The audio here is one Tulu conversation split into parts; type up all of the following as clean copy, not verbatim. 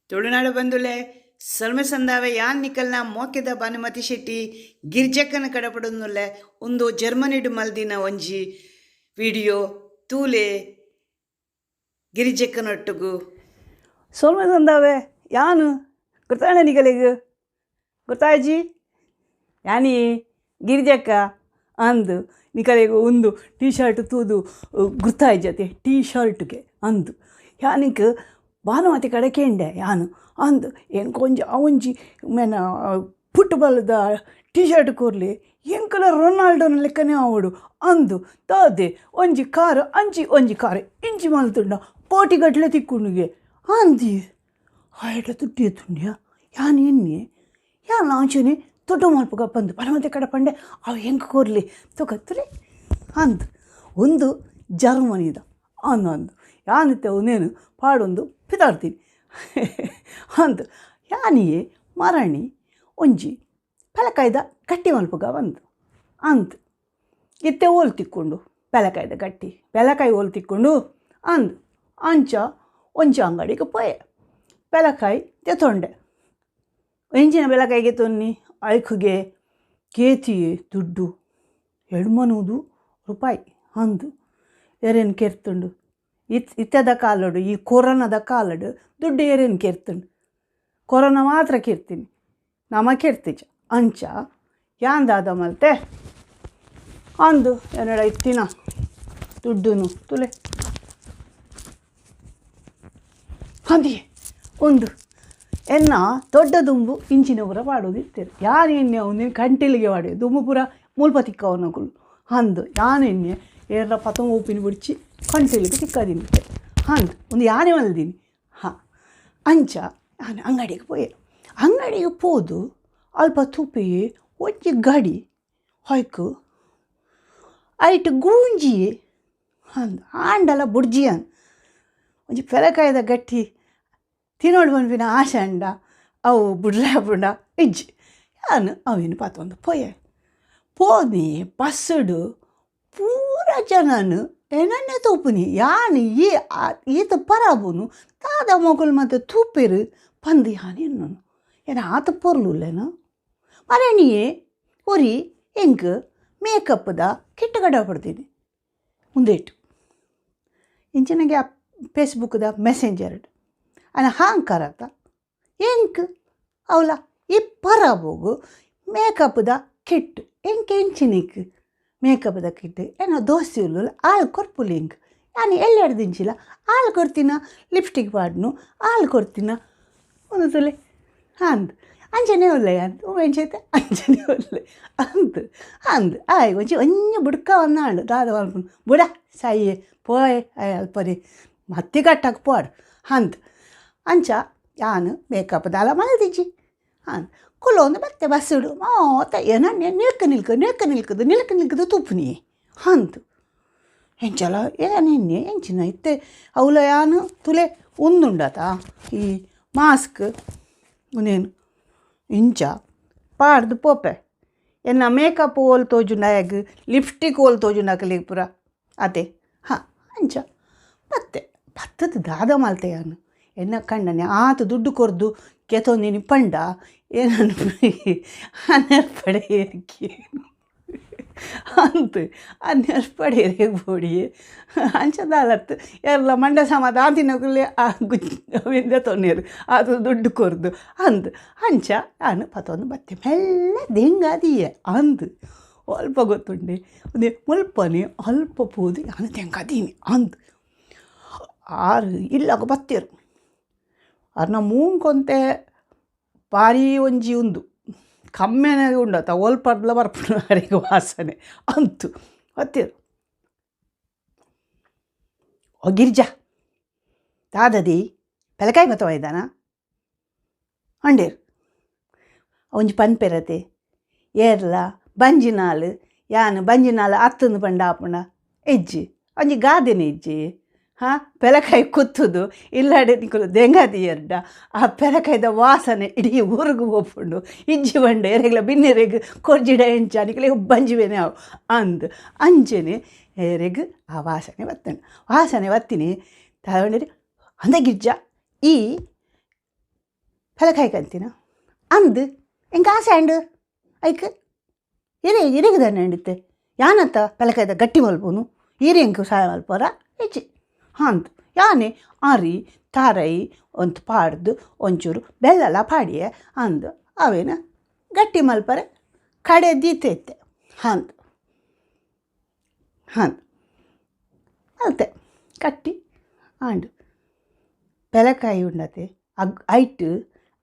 ತುಳುನಾಡು ಬಂದುಲೆ ಸೊಲ್ಮೆ ಸಂದಾವೆ ಯಾನ್ ನಿಕಲ್ನ ಮೋಕೆದ ಭಾನುಮತಿ ಶೆಟ್ಟಿ ಗಿರ್ಜಕ್ಕನ ಕಡಪಡೊಂದುಲ್ಲೆ. ಉಂದು ಜರ್ಮನಿಡ್ ಮಲ್ದಿನ ಒಂಜಿ ವಿಡಿಯೋ ತೂಲೆ ಗಿರಿಜಕ್ಕನೊಟ್ಟುಗು. ಸೊಲ್ಮೆ ಸಂದಾವೆ ಯಾನು ಗೊತ್ತಾಣ ನಿಕಲೆಗ್ ಗೊತ್ತಾಯ್ಜಿ ಯಾನಿ ಗಿರಿಜಕ್ಕ ಅಂದು ನಿಕಲೆಗ್ ಒಂದು ಟೀ ಶರ್ಟ್ ತೂದು ಗುರ್ತಾಯ್ಜತೆ ಟೀ ಶರ್ಟ್ಗೆ ಅಂದು ಯಾನಿಕ್ ಭಾನುಮತಿ ಕಡೆ ಕೇಂಡೆ ಯಾನು ಅಂದು ಎಂಕೊಂಜಿ ಅವಂಜಿ ಮೇನ ಫುಟ್ಬಾಲ್ದ ಟೀ ಶರ್ಟ್ ಕೊರ್ಲಿ ಎಂಕಲ ರೊನಾಲ್ಡೋನ ಲೆಕ್ಕನೆ ಆವಡು ಅಂದು ದಾದೆ ಒಂಜಿ ಕಾರು ಅಂಚಿ ಒಂಜಿ ಕಾರು ಇಂಚಿ ಮಲ್ತುಂಡ ಕೋಟಿಗಟ್ಟಲೆ ತಿಕ್ಕುಂಡುಗೆ ಅಂದಿ ಆಯಟ ತುಟ್ಟಿ ಎತ್ತುಂಡ್ಯ ಯಾನ್ ಎನ್ನಿ ಯಾನ್ ಅಂಚನೆ ದೊಡ್ಡ ಮಲ್ಪುಗ ಬಂದು ಭಾನುಮತಿ ಕಡೆ ಪಂಡೆ ಅವು ಹೆಂಗೆ ಕೊರ್ಲಿ ತೊಕತ್ತುಲೆ ಅಂದು ಒಂದು ಜರ್ಮನಿದ ಅಂದು ಅಂದು ಯಾನಿತ್ತೆ ಒಂದೇನು ಪಾಡೊಂದು ಪಿದಾಡ್ತೀನಿ ಅಂದು ಯಾನಿಯೇ ಮರಣಿ ಒಂಜಿ ಪೆಲಕಾಯ್ದ ಗಟ್ಟಿ ಮಲ್ಪುಗ ಬಂದು ಅಂದು ಇತ್ತೆ ಓಲ್ ತಿಕ್ಕೊಂಡು ಪೆಲಕಾಯ್ದ ಗಟ್ಟಿ ಪೆಲಕಾಯಿ ಓಲ್ ತಿಕ್ಕೊಂಡು ಅಂದು ಅಂಚ ಒಂಜಿ ಅಂಗಡಿಗೆ ಪೋಯೆ ಪೆಲಕಾಯಿ ತೆತ್ತೊಂಡೆ ಎಂಚಿನ ಬೆಲಕಾಯಿಗೆ ತೊನ್ನಿ ಐಕುಗೆ ಕೇತಿಯೆ ದುಡ್ಡು ಎಡ್ಮನೂದು ರೂಪಾಯಿ ಅಂದು ಎರೇನು ಕೆರ್ತುಂಡು ಇತ್ತದ ಕಾಲಡು ಈ ಕೊರೋನಾದ ಕಾಲಡು ದುಡ್ಡು ಏರೇನು ಕೆರ್ತುಂಡು ಕೊರೋನಾ ಮಾತ್ರ ಕೆರ್ತೀನಿ ನಮ ಕೆರ್ತಿಜ ಅಂಚ ಯಾಂದಾದ ಮಲ್ತೆ ಅಂದು ಎನ್ನಡ ಇತ್ತಿನ ದುಡ್ಡುನು ತುಲೆ ಅಂದಿಯೇ ಒಂದು ಎನ್ನ ದೊಡ್ಡ ದುಂಬು ಇಂಚಿನ ಪೂರ ಪಾಡೋದು ಇತ್ತೇರು ಯಾರು ಎಣ್ಣೆ ಒಂದಿನ ಕಂಟಿಲಿಗೆ ವಾಡಿ ದುಂಬು ಪೂರ ಮುಲ್ಪ ತಿಕ್ಕವನಕುಲು ಅಂದು ಯಾನು ಎಣ್ಣೆ ಏರ ಪತಂಗ ಉಪ್ಪಿನ ಬಿಡಿಚಿ ಕಂಟಿಲಿಗೆ ತಿಕ್ಕದಿನ್ನಿತ್ತೆ ಅಂದು ಒಂದು ಯಾನೇ ಮಲ್ದೀನಿ ಹಾಂ ಅಂಚ ನಾನು ಅಂಗಡಿಗೆ ಪೋಯೆ ಅಂಗಡಿಗೆ ಪೋದು ಅಲ್ಪ ತುಪಿ ಒಂಜಿ ಗಡಿ ಹೊಯ್ಕು ಐಟ್ ಗೂಂಜಿ ಅಂದು ಆಂಡಲ ಬುಡ್ಜಿ ಅಂದ್ ಒಂಜಿ ಪೆಲಕಾಯ್ದ ಗಟ್ಟಿ ತಿನ್ನೋಡು ಪನ್ಪಿನ ಆಶೆ ಅಂಡ ಅವು ಬುಡ್ರೆ ಪುಂಡ ಇಜ್ಜಿ ಯಾನು ಅವೇನು ಪಾತೊಂದು ಪೋಯೆ ಪೋನಿ ಬಸ್ಸುಡು ಪೂರ ಜನನು ಎನನ್ನೇ ತೂಪುನಿ ಯಾನ್ ಈ ಈತ ಪರಾಬುನು ದಾದ ಮೊಗಲು ಮತ್ತು ತೂಪೆರು ಪಂದು ಯಾನ್ ಎನ್ನುನು ಏನ ಆತ ಪೊರ್ಲುಲ್ಲೇನು ಮರಣಿಯೇ ಒರಿ ಎಂಕ್ ಮೇಕಪ್ದ ಕಿಟ್ ಗಡ ಪಡ್ತೀನಿ ಉಂದೇಟು ಇಂಚಿನಗೆ ಆ ಫೇಸ್ಬುಕ್ದ ಮೆಸೆಂಜರ್ ಅನ ಹಾಂಕರತ ಎಂಕ್ ಅವಲ ಈ ಪರಬೋಗು ಮೇಕಪ್ದ ಕಿಟ್ ಎಂಕ್ ಎಂಚಿನಿಕ್ ಮೇಕಪ್ದ ಕಿಟ್ ಏನೋ ದೋಸ್ತಿ ಉಲ್ಲುಲ್ಲ ಆಳು ಕೊರ್ಪುಲಿ ಎಂಕ್ ಯಾನ್ ಎಲ್ಲೆಡ್ ದಿಂಚಿಲ್ಲ ಆಳು ಕೊರ್ತಿನ ಲಿಪ್ಸ್ಟಿಕ್ ಪಾಡ್ನು ಆಳು ಕೊರ್ತಿನ ಒಂದು ತುಲೆ ಅಂದ್ ಅಂಚನೆ ಉಲ್ಲೆ ಅಂದ್ ಎಂಚೈತೆ ಅಂಚನೆ ಉಲ್ಲೆ ಅಂದ್ ಅಂದ್ ಆಯ್ ಒಂಜಿ ಒಂಜಿ ಬುಡ್ಕ ವನ್ನಾಂಡ್ ದಾದ ಮಲ್ಪುನು ಬುಡ ಸಯ್ಯೆ ಪೋಯೆ ಆಯ್ ಅಲ್ಪನೆ ಮತ್ತಿ ಕಟ್ಟಕ್ಕೆ ಪೋಡು ಅಂದ್ ಅಂಚ ಯಾನು ಮೇಕಪ್ ದಾಲ ಮಲ್ದಿಜಿ ಹಾಂ ಕುಲೊಂದು ಬತ್ತೆ ಬಸ್ಸುಡು ಮಾತ ಏನ ನಿಲ್ಕ ನಿಲ್ಕ ನಿಲ್ಕ ನಿಲ್ಕದು ನಿಲ್ಕ ನಿಲ್ಕದು ತುಪ್ಪುನಿ ಅಂತು ಎಂಚಲ ಏನೆನ್ನೆ ಎಂಚಿನ ಇತ್ತೆ ಅವಲ ಯಾನು ತುಲೆ ಉಂದುಂಡತ ಈ ಮಾಸ್ಕ್ ಉಂದೇನು ಇಂಚ ಪಾಡ್ದು ಪೋಪೆ ಎನ್ನ ಮೇಕಪ್ ಓಲ್ ತೋಜುಂಡ ಆಯಗ್ ಲಿಪ್ಸ್ಟಿಕ್ ಓಲ್ ತೋಜುಂಡ ಅಕಲೆಗ್ ಪೂರ ಅತೆ ಹಾಂ ಅಂಚ ಬತ್ತೆ ಬತ್ತದ ದಾದ ಮಲ್ತೆ ಯಾನು ಎನ್ನ ಕಂಡನೆ ಆತ ದುಡ್ಡು ಕೊರ್ದು ಕೆತೊಂದಿನಿ ಪಂಡ ಏನನ್ನು ಹನ್ನೆರಡು ಏರಿಕೆ ಅಂತು ಹನ್ನೆರಡು ಬೋಡಿಯೆ ಅಂಚ ದಾಲತ್ತು ಎಲ್ಲ ಮಂಡ ಸಮ ದಾಂತಿನಕುಲೆ ಆ ಗುಜ್ಜ ತೊನ್ನೇರು ಅದು ದುಡ್ಡು ಕೊರ್ದು ಅಂದು ಅಂಚ ನಾನು ಪತೊಂದು ಬತ್ತೆ ಮೆಲ್ಲ ದೆಂಗಾದಿಯೆ ಅಂದು ಅಲ್ಪ ಗೊತ್ತುಂಡೆ ಅದೇ ಮುಲ್ಪನೆ ಅಲ್ಪ ಪೋದು ನಾನು ದೆಂಗಾದೀನಿ ಅಂದು ಆರು ಇಲ್ಲಾಗ ಬತ್ತೇರು ಅರ್ನ ಮೂಂಕೊಂತೆ ಬಾರಿ ಒಂಜಿ ಉಂದು ಕಮ್ಮೆನೆ ಉಂಡತ ಒಲ್ಪಡ್ಲ ಬರ್ಪುಂಡು ಅರೆಗ್ ವಾಸನೆ ಅಂತು ಬತ್ತೇರು ಓ ಗಿರಿಜಾ ದಾದದಿ ಪೆಲಕಾಯಿ ಬತ್ತವ ಇದ್ದಾನ ಅಂಡೇರು ಒಂಜಿ ಪನ್ಪೆರತೆ ಏರ್ಲ ಬಂಜಿನಾಲ್ ಯಾನ್ ಬಂಜಿನಾಲ್ ಅತ್ತಂದು ಪಂಡ ಆಪುಂಡ ಇಜ್ಜಿ ಒಂಜಿ ಗಾದೆನೆ ಇಜ್ಜಿ ಹಾಂ ಪೆಲಕಾಯಿ ಕುತ್ತುದು ಇಲ್ಲಾಡೆ ನಿಕುಲು ದೆಂಗಾದಿಯರ್ಡ ಆ ಪೆಲಕಾಯ್ದ ವಾಸನೆ ಇಡೀ ಊರುಗು ಪೋಪುಂಡು ಇಜ್ಜಿ ಬಂಡೆ ಎರೆಗ್ಲ ಬಿನ್ನೆರೆಗ್ ಕೊರ್ಜಿಡ ಎಂಚ ನಿಕಲೆಗ್ ಬಂಜಿ ಬೇನೆ ಅವು ಅಂದ್ ಅಂಚನೆ ಎರೆಗ್ ಆ ವಾಸನೆ ಬತ್ತಂಡು ವಾಸನೆ ಬತ್ತಿನಿ ತಗೊಂಡಿರಿ ಅಂದ ಗಿರ್ಜ ಈ ಪೆಲಕಾಯಿ ಕಂತಿನ ಅಂದ್ ಎಂಕ ಆಸೆ ಆಂಡ್ ಐಕ್ ಇರೆ ಇರೆಗ್ ದಾನೆ ಅಂಡಿತ್ತೆ ಯಾನತ್ತ ಪೆಲಕಾಯ್ದ ಗಟ್ಟಿ ಮಲ್ಪುನು ಈರೆ ಎಂಕ್ ಸಹಾಯ ಮಲ್ಪರ ಇಜ್ಜಿ ಅಂದ್ ಯಾನೆ ಅರಿ ತಾರೈ ಒಂತು ಪಾಡ್ದು ಒಂಚೂರು ಬೆಲ್ಲಲ ಪಾಡಿಯೆ ಅಂದ್ ಅವೇನ ಗಟ್ಟಿ ಮಲ್ಪರೆ ಕಡೆ ದೀತೆ ಇತ್ತೆ ಅಂದ್ ಅಂದ್ ಅಲ್ತೆ ಕಟ್ಟಿ ಆಂಡ್ ಪೆಲಕಾಯಿ ಉಂಡತೆ ಐಟ್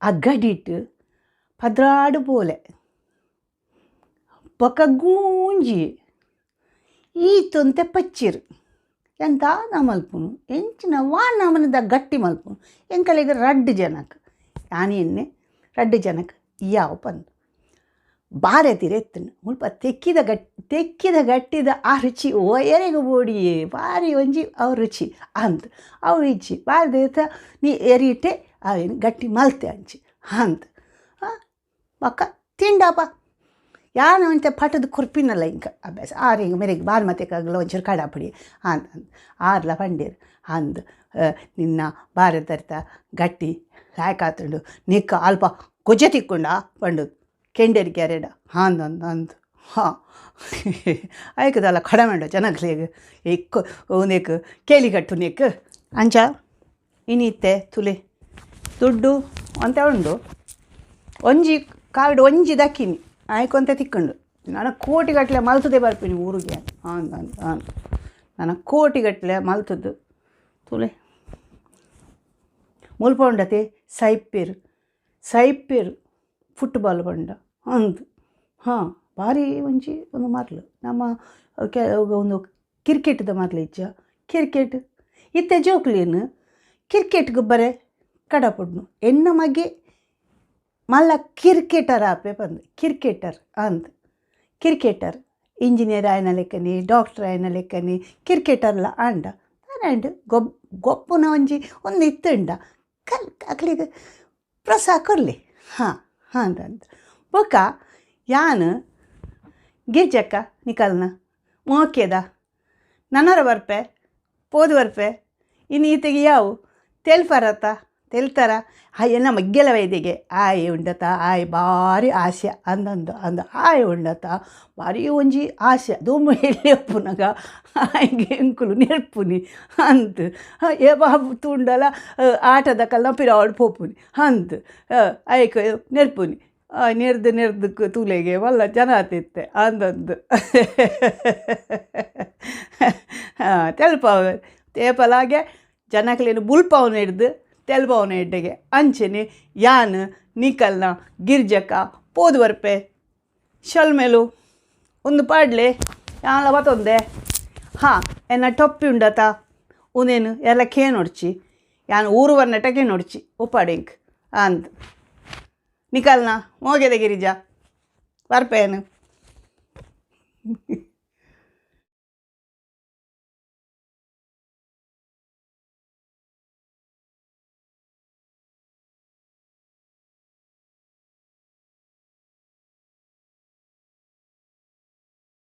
ಅಗ್ಗಡಿಟ್ 12 ಪೋಲೆ ಬೊಕ ಗೂಂಜಿ ಈತೊಂತೆ ಪಚ್ಚಿರು ಎಂತ ಮಲ್ಪುನು ಎಂಚಿನ ವಾ ನಮನದ ಗಟ್ಟಿ ಮಲ್ಪುನು ಎಂಕಲೆಗ್ ರಡ್ಡ್ ಜನಕ್ ಯಾನ್ ಎನ್ನೆ ರಡ್ಡ್ ಜನಕ್ ಯಾವು ಪಂದ್ ಬಾರೆ ತಿರೆ ಇತ್ತುಂಡು ಮುಲ್ಪ ತೆಕ್ಕಿದ ತೆಕ್ಕಿದ ಗಟ್ಟಿದ ಆ ರುಚಿ ಎರೆಗ್ ಬೋಡಿಯೇ ಬಾರಿ ಒಂಜಿ ಅವು ರುಚಿ ಅಂದ್ ಅವು ಇಜ್ಜಿ ಬಾರಿ ದೇತ ನೀ ಎರಿಟೆ ಅವೇನು ಗಟ್ಟಿ ಮಲ್ತೆ ಅಂಚಿ ಅಂದ್ ಬೊಕ್ಕ ತಿಂಡಪ್ಪ ಯಾನ್ ಒಂತೆ ಪಟದ ಕೊರ್ಪಿನಲ್ಲ ಇಂಕ ಅಭ್ಯಾಸ ಆರ್ ಹಿಂಗೆ ಮೆರೆಗ್ ಬಾನುಮತಿಕಾಗ್ಲ ಒಂಚೂರು ಕಡಪುಡಿ ಅಂದ್ ಅಂದ್ ಆರ್ಲ ಪಂಡೇರ್ ಅಂದ್ ನಿನ್ನ ಬಾರೆ ತರಿತ ಗಟ್ಟಿ ಲಾಯ್ಕಾತುಂಡು ನಿಕ್ಕ ಅಲ್ಪ ಗೊಜ್ಜೆ ತಿಕ್ಕುಂಡಾ ಪಂಡು ಕೆಂಡೇರ್ ಕ್ಯಾರೆಡ ಅಂದ್ ಅಂದ್ ಅಂದ್ ಹಾಂ ಐಕ್ ದಾಲ ಕಡಮೆ ಉಂಡು ಜನಕ್ಲೆಗ್ ಎಕ್ಕು ಉಂದೆಕ್ ಕೇಲಿ ಕಟ್ಟುನೆಕ್ ಅಂಚ ಇನಿ ಇತ್ತೆ ತುಲೆ ದುಡ್ಡು ಒಂತೆ ಉಂಡು ಒಂಜಿ ಕಾರ್ಡ್ ಒಂಜಿ ದಕ್ಕಿನಿ ಆಯ್ಕೊಂತೆ ತಿಕ್ಕುಂಡು ನನ ಕೋಟಿಗಟ್ಟಲೆ ಮಲ್ತದೆ ಬರ್ಪಿನಿ ಊರಿಗೆ ಅಂದ್ ಅಂದ್ ಅಂದ್ ನನ ಕೋಟಿಗಟ್ಟಲೆ ಮಲ್ತದ್ದು ತುಲೆ ಮುಲ್ಪ ಉಂಡತೆ ಸೈಪೇರು ಸೈಪೇರು ಫುಟ್ಬಾಲ್ ಪಂಡ ಅಂದ್ ಹಾಂ ಭಾರಿ ಒಂಜಿ ಒಂದು ಮರ್ಲು ನಮ್ಮ ಒಂದು ಕ್ರಿಕೆಟ್ದ ಮರ್ಲು ಇಜ್ಜ ಕ್ರಿಕೆಟ್ ಇತ್ತೆ ಜೋಕ್ಲೆನ್ ಕ್ರಿಕೆಟ್ ಗೊಬ್ಬರೆ ಕಡಪುಡ್ನು ಎನ್ನ ಮಗೆ ಮಲ್ಲ ಕ್ರಿಕೆಟರ್ ಆಪೆ ಪಂದ್ ಕ್ರಿಕೆಟರ್ ಅಂದ್ ಕ್ರಿಕೆಟರ್ ಇಂಜಿನಿಯರ್ ಆಯಿನ ಲೆಕ್ಕನೆ ಡಾಕ್ಟರ್ ಆಯಿನ ಲೆಕ್ಕನೆ ಕ್ರಿಕೆಟರ್ಲ ಆಂಡ ಆಂಡ್ ಗೊಬ್ಬುನ ಒಂಜಿ ಒಂದು ಇತ್ತುಂಡ ಕಲ್ ಅಕ್ಲೆಗ್ ಪ್ರೋತ್ಸಾಹ ಕೊರ್ಲೆ ಹಾಂ ಹಾಂ ಅಂದ್ ಬೊಕ ಯಾನ್ ಗಿರ್ಜಕ್ಕ ನಿಕಲ್ನ ಮೋಕೆದ ನನೊರ ಬರ್ಪೆ ಪೋದು ಬರ್ಪೆ ಇನ್ನು ಈತೆಗೆ ಯಾವು ತೆಲ್ಪರತ್ತ ತೆಲ್ತರ ಎನ್ನ ಮಗ್ಗೆಲ ವೈದ್ಯಗೆ ಆಯೆ ಉಂಡತ ಆಯ್ ಭಾರಿ ಆಸೆ ಅಂದಂದು ಅಂದ ಆಯೆ ಉಂಡತ ಭಾರಿ ಒಂಜಿ ಆಸೆ ದುಂಬು ಎಲ್ಲಿ ಉಪ್ಪುನಗ ಆಯ್ಗೆ ಎಂಕುಲು ನೆರ್ಪುನಿ ಅಂದ್ ಏ ಬಾಬು ತೂಂಡಲ ಆಟದ ಕಲ್ಲ ಪಿರಾವಡ್ ಪೋಪುನಿ ಅಂದ್ ಐಕ್ ನೆರ್ಪುನಿ ನೆರ್ದು ನೆರ್ದು ತೂಲೆಗೆ ಮಲ್ಲ ಜನ ಆತಿತ್ತೆ ಅಂದಂದು ತೆಲ್ಪಾವ ತೇಪಲಾಗೆ ಜನಕ್ಲೆನ್ ಬುಲ್ಪಾವನ ಹಿಡ್ದು ತೆಲ್ಪಾವನ ಎಡ್ಡೆಗೆ ಅಂಚನೆ ಯಾನ್ ನಿಕಲ್ನ ಗಿರ್ಜಕ್ಕ ಪೋದು ಬರ್ಪೆ ಶಲ್ಮೇಲು ಒಂದು ಪಾಡ್ಲೆ ಯಾನ್ಲ ಬತ್ತೊಂದೆ ಹಾಂ ಎನ್ನ ಟೊಪ್ಪಿ ಉಂಡತ ಉಂದೇನು ಎಲ್ಲ ಕೇನೊಡ್ಚಿ ಯಾನ್ ಊರು ಬರ್ನೆಟ ಕೇನೊಡ್ಚಿ ಉಪ್ಪಾಡು ಇಂಕ್ ಅಂದ್ ನಿಕಲ್ನ ಮೋಗೆದ ಗಿರಿಜಾ ಬರ್ಪೇನು.